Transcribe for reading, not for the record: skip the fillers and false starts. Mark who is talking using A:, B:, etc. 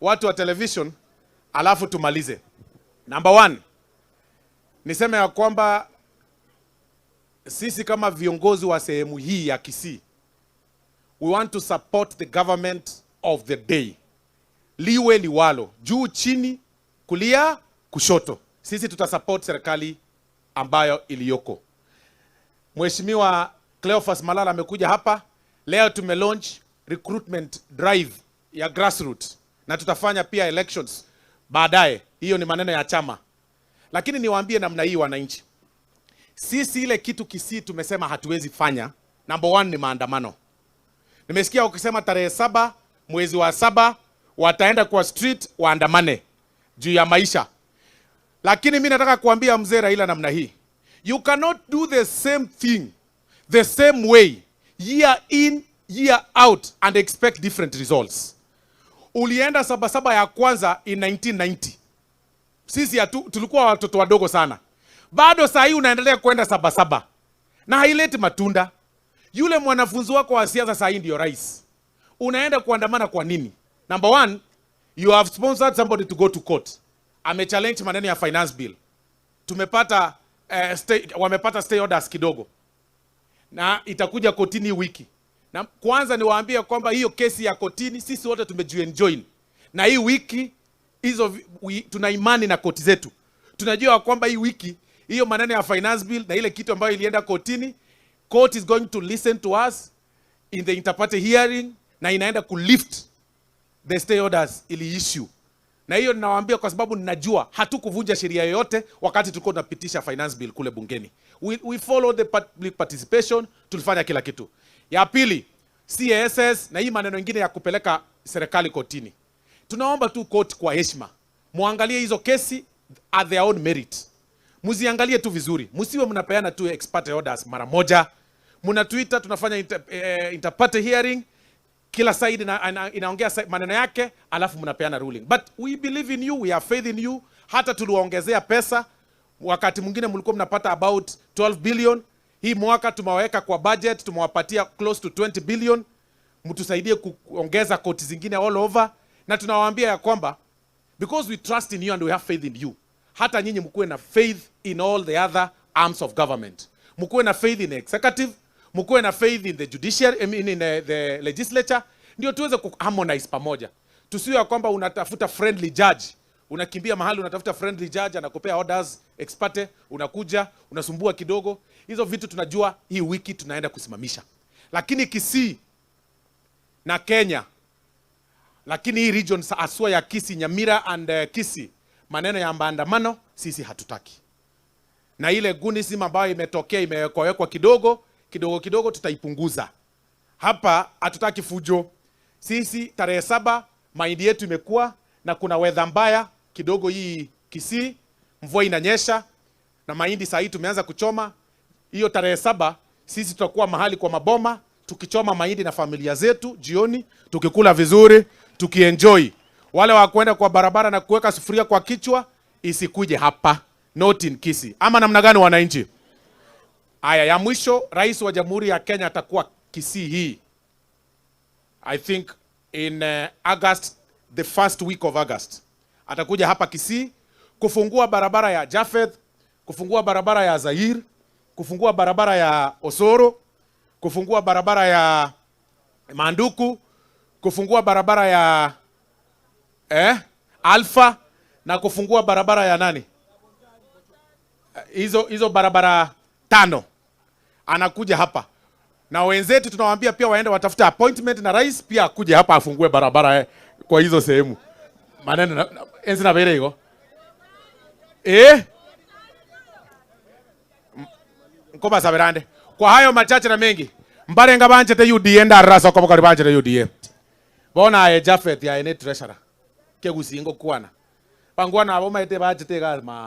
A: Watu wa television, alafu tumalize. Number one, niseme ya kwamba sisi kama viongozi wa sehemu hii ya Kisii, we want to support the government of the day, liwe liwalo, juu chini, kulia kushoto, sisi tutasupport serikali ambayo iliyoko. Mheshimiwa Cleophas Malala amekuja hapa leo, tumelaunch recruitment drive ya grassroots na tutafanya pia elections baadaye. Hiyo ni maneno ya chama, lakini niwaambie namna hii wananchi, sisi ile kitu Kisii tumesema hatuwezi fanya, number one ni maandamano. Nimesikia ukisema tarehe 7 mwezi wa 7 wataenda kwa street waandamane juu ya maisha, lakini mi nataka kuambia mzee Raila namna hii, you cannot do the same thing the same way year in, year out and expect different results. Ulienda Sabasaba ya kwanza in 1990, sisi tulikuwa watoto wadogo sana, bado saa hii unaendelea kwenda Sabasaba na haileti matunda. Yule mwanafunzi wako wa siasa saa hii ndio rais, unaenda kuandamana kwa nini? Number one, you have sponsored somebody to go to court. Amechallenge maneno ya finance bill, tumepata wamepata stay orders kidogo na itakuja kotini hii wiki. Na kwanza niwaambie kwamba hiyo kesi ya kotini sisi wote tumejienjoin, na hii wiki hizo tuna imani na koti zetu. Tunajua kwamba hii wiki hiyo maneno ya finance bill na ile kitu ambayo ilienda kotini, court is going to listen to us in the interparty hearing na inaenda kulift the stay orders ili issue. Na hiyo ninawaambia kwa sababu ninajua hatukuvunja sheria yoyote wakati tulikuwa tunapitisha finance bill kule bungeni. We follow the public participation, tulifanya kila kitu. Ya pili, CASS na hii maneno mengine ya kupeleka serikali kotini. Tunaomba tu court kwa heshima. Muangalie hizo kesi at their own merit. Mziangalie tu vizuri. Msiwe mnapeana tu ex parte orders mara moja. Mnatuita tunafanya interparty hearing, kila side inaongea maneno yake, alafu mnapeana ruling. But we believe in you, we have faith in you. Hata tuliwaongezea pesa, wakati mwingine mlikuwa mnapata about 12 billion. Hii mwaka tumewaweka kwa budget, tumewapatia close to 20 billion. Mtusaidie kuongeza koti zingine all over, na tunawaambia ya kwamba because we trust in you and we have faith in you, hata nyinyi mkuwe na faith in all the other arms of government, mkuwe na faith in executive, mkuwe na faith in the judiciary, I mean in the legislature, ndio tuweze kuharmonize pamoja. Tusiwe ya kwamba unatafuta friendly judge, unakimbia mahali unatafuta friendly judge, anakupea orders ex parte, unakuja unasumbua kidogo. Hizo vitu tunajua hii wiki tunaenda kusimamisha, lakini Kisii na Kenya, lakini hii region haswa ya Kisii, Nyamira and Kisii, maneno ya maandamano sisi hatutaki. Na ile gunism ambayo imetokea imewekwa kidogo kidogo kidogo, tutaipunguza. Hapa hatutaki fujo. Sisi tarehe 7 mahindi yetu imekuwa na kuna weather mbaya kidogo hii Kisii, mvua inanyesha na mahindi saa hii tumeanza kuchoma. Hiyo tarehe 7 sisi tutakuwa mahali kwa maboma tukichoma mahindi na familia zetu jioni, tukikula vizuri, tukienjoy. Wale wa kwenda kwa barabara na kuweka sufuria kwa kichwa isikuje hapa, not in Kisii. Ama namna gani wananchi? Aya, ya mwisho, Rais wa Jamhuri ya Kenya atakuwa Kisii hii. I think in August, the first week of August. Atakuja hapa Kisii kufungua barabara ya Japheth, kufungua barabara ya Zaire, kufungua barabara ya Osoro, kufungua barabara ya Manduku, kufungua barabara ya Alpha na kufungua barabara ya nani? Hizo barabara 5 anakuja hapa. Na wenzetu tunawaambia pia waende watafute appointment na rais pia akuje hapa afungue barabara kwa hizo sehemu. Maneno enzi na bere hiyo. Nkoba saberande. Kwa hayo machache na mengi, mbarenga banchete UDA ndarasa kwa bakari banchete UDA. Bona aye Japheth ya ene treasurer. Kegusingo kwana. Bangwana abo maite banchete ga ma